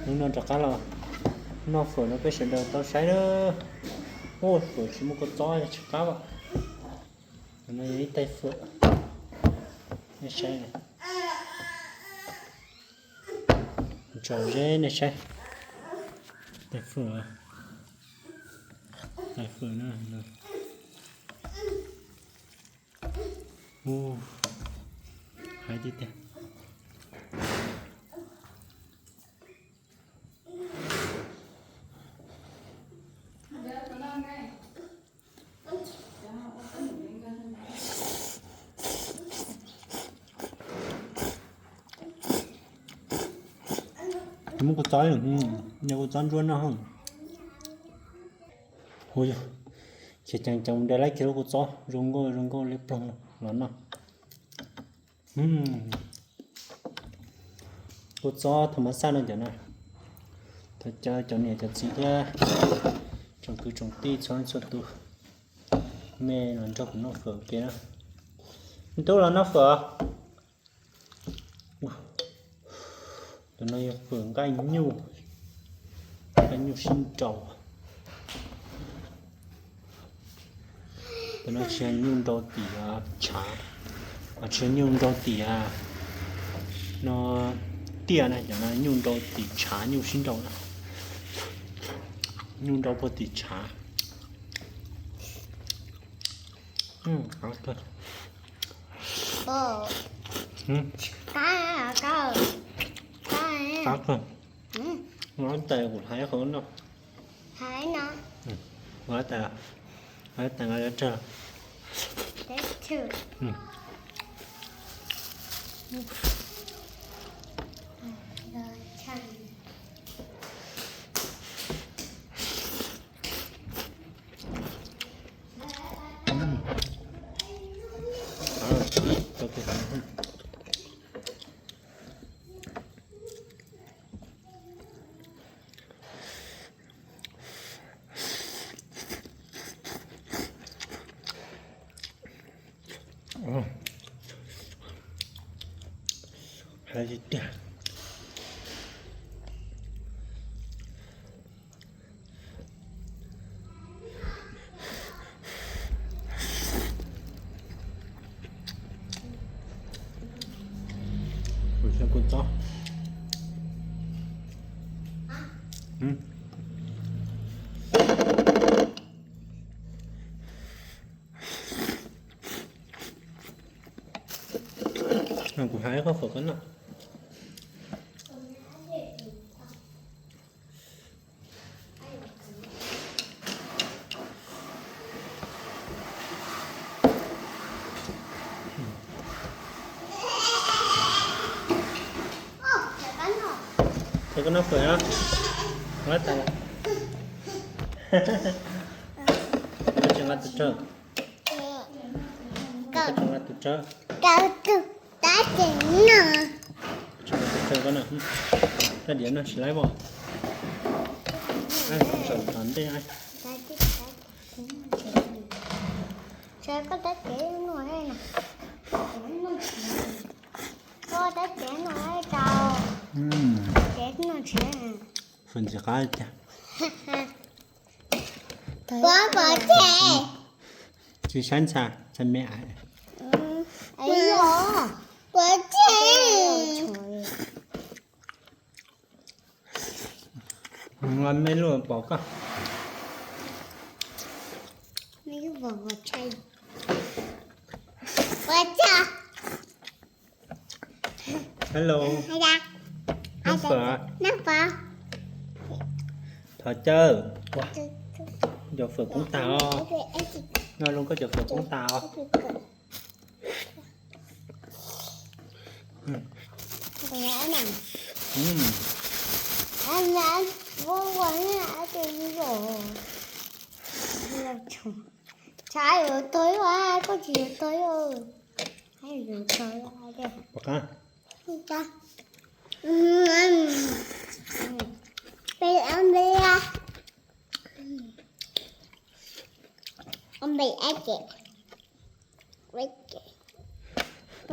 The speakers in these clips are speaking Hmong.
Hnub no rov qab los noj fawm no peb sawv daws tau saib na. Ua fawm tsis muaj kua txob tsis qab as. No yog ib tais fawm, nej saib, tso zeb nej saib. Tais fawm, tais fawm na. Ua, hais tiag tiag. Muab kua txob, nyob kua txob ntsuab no. Hu, ces ceev ceev mus de laib kiag lub kua txob zoo nkauj zoo nkauj liab ploog los noj. Kua txob thas mas xaj no cov na. Thov caw cov niam cov txiv thiab tsoom kwv tsoom tij txhua leej txhua tus, nej los nrog kuv noj fawm ua ke na. Tub los noj fawm. Tus no yog fawm nqaij nyuj, nqaij nyuj sib nraus. Tus no tsis yog nyuj nrau tim tshav, tsis yog nyuj nrau tim no tiaj na, cov no nyuj nrau tim tshav nyuj sib nraus na. Nyuj nrau puag tim tshav. Qab kawg. Ua tais kuv hais qhov no. Ua tais, ua tais los tsawg. Hais tiag tiag. Kuv xav kua txob. Kuv hais koj fawm koj noj. Koj noj fawm no. Ua tais, koj tsis nqa tus tsawg. Koj tsis nqa tus tsawg. Koj tus tab tsev no. Koj tsis nqa tus tsawg koj na. Koj diav no tsis laib pom. Saum tom ntej. Koj tab tsev no. Koj tab tsev no tau. Tsev no tsev. Fawm ntxim qab tiag. Pov pov tseg. Tsis saib ntxhais, ntxhais me aiv. Pov tseg. Nqa me lub pov koj. Pov tseg. Hello. Noj fawm. Thov caw. Cov fawm poob tag os. Noj zoo koj cov fawm poob tag os. Tshav yuav tag, koj tsis yuav tag. Pom qab.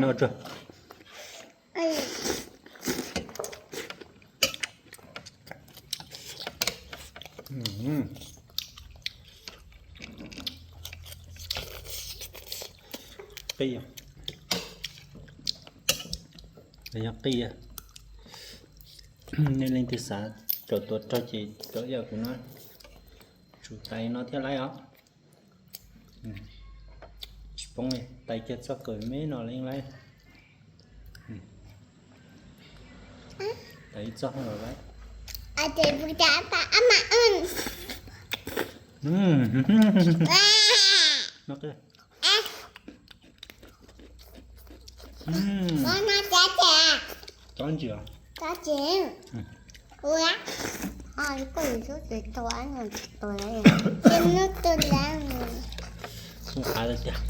No tsuag. Qij, yog qij. Nej leej twg xav cov tuav rog ces cov ib yam kuv no, tsum tais no thiaj laib os. Tsis poob li, tais kiag txoj kawm me no los yeej laib. Tais ib txoj los laib. Tsob ntsis os. Ua, koj yuav xub tsis tau, tsis tau, tsis tau, tsis tau. Xub qab tiag.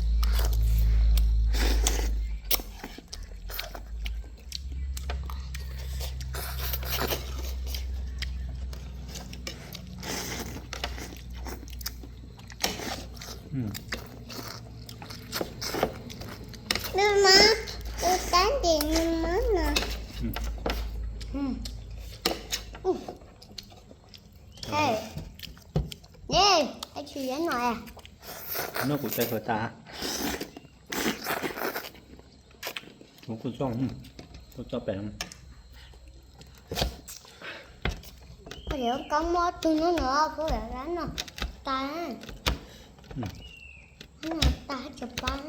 Nws mob, tus tab tim nws mob no. Ê, tsis yog no. No kuv cais khuav tas. Kuv tso, kuv tso pem. Koj mob tus no no, kuv no tas, tas tsis pab.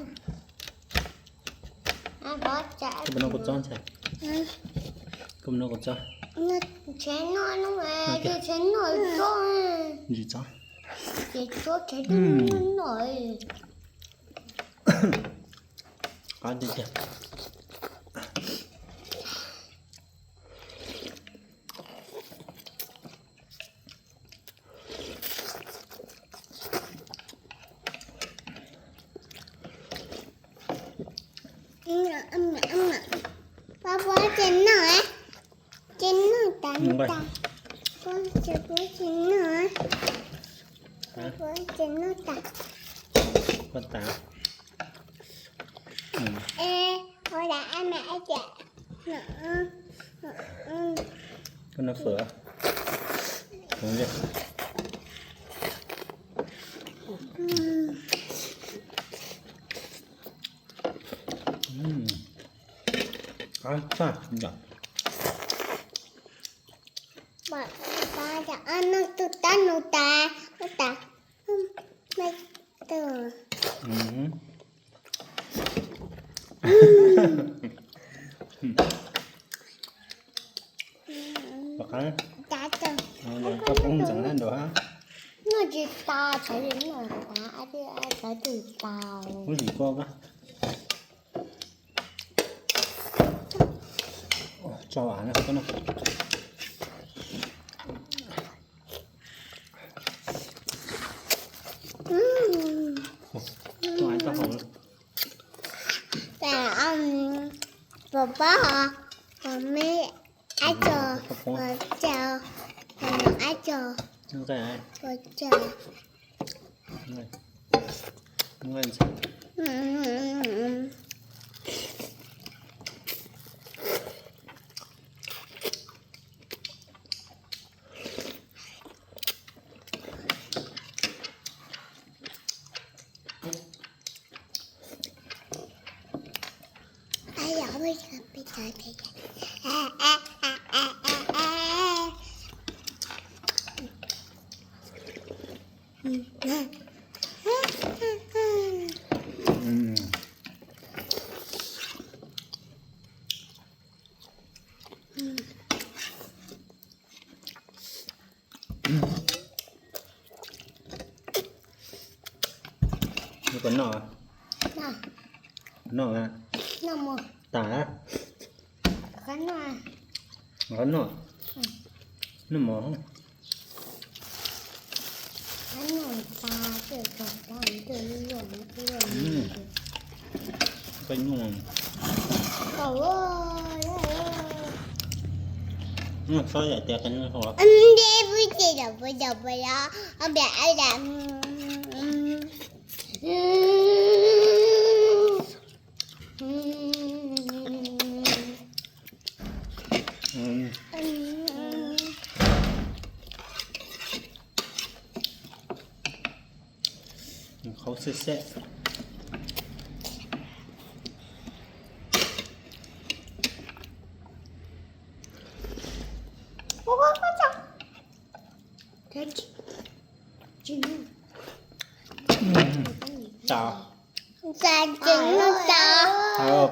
Koj puas noj kua txob ntxhais? Koj puas noj kua txob? Tsev no, tsev no txob. Ntsis txob. Ces txob tsev no. Qab tiag tiag. Pab, pab tsis noj, tsis noj tas, pab tsis, pab tsis noj, pab tsis noj tas. Pab tas. Koj noj fawm. Qab tshaj yom. Pab, pab, tus tab nus tas, tas, me tus. Pom qab, koj poob ntxeev hab nrau hab. Noj tsis tas, tshav ntuj tas, tshav ntuj tas. Muab zim koj kab. Tso av na, koj noj. Tso av tso hauv. Pom pab hos, pom me ab tso, pom tso, pom no ab tso, pom tso. Nws puas noj? Noj. Noj a. Noj mov. Tas. Qab noj. Qab noj. Noj mov. Qab noj tas, peb noj. Noj txhob yam tias qab noj hauv. Qhauv xwb xwb. Tau.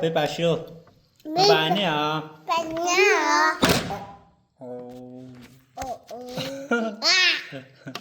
Peb pab sib. Pab ne os.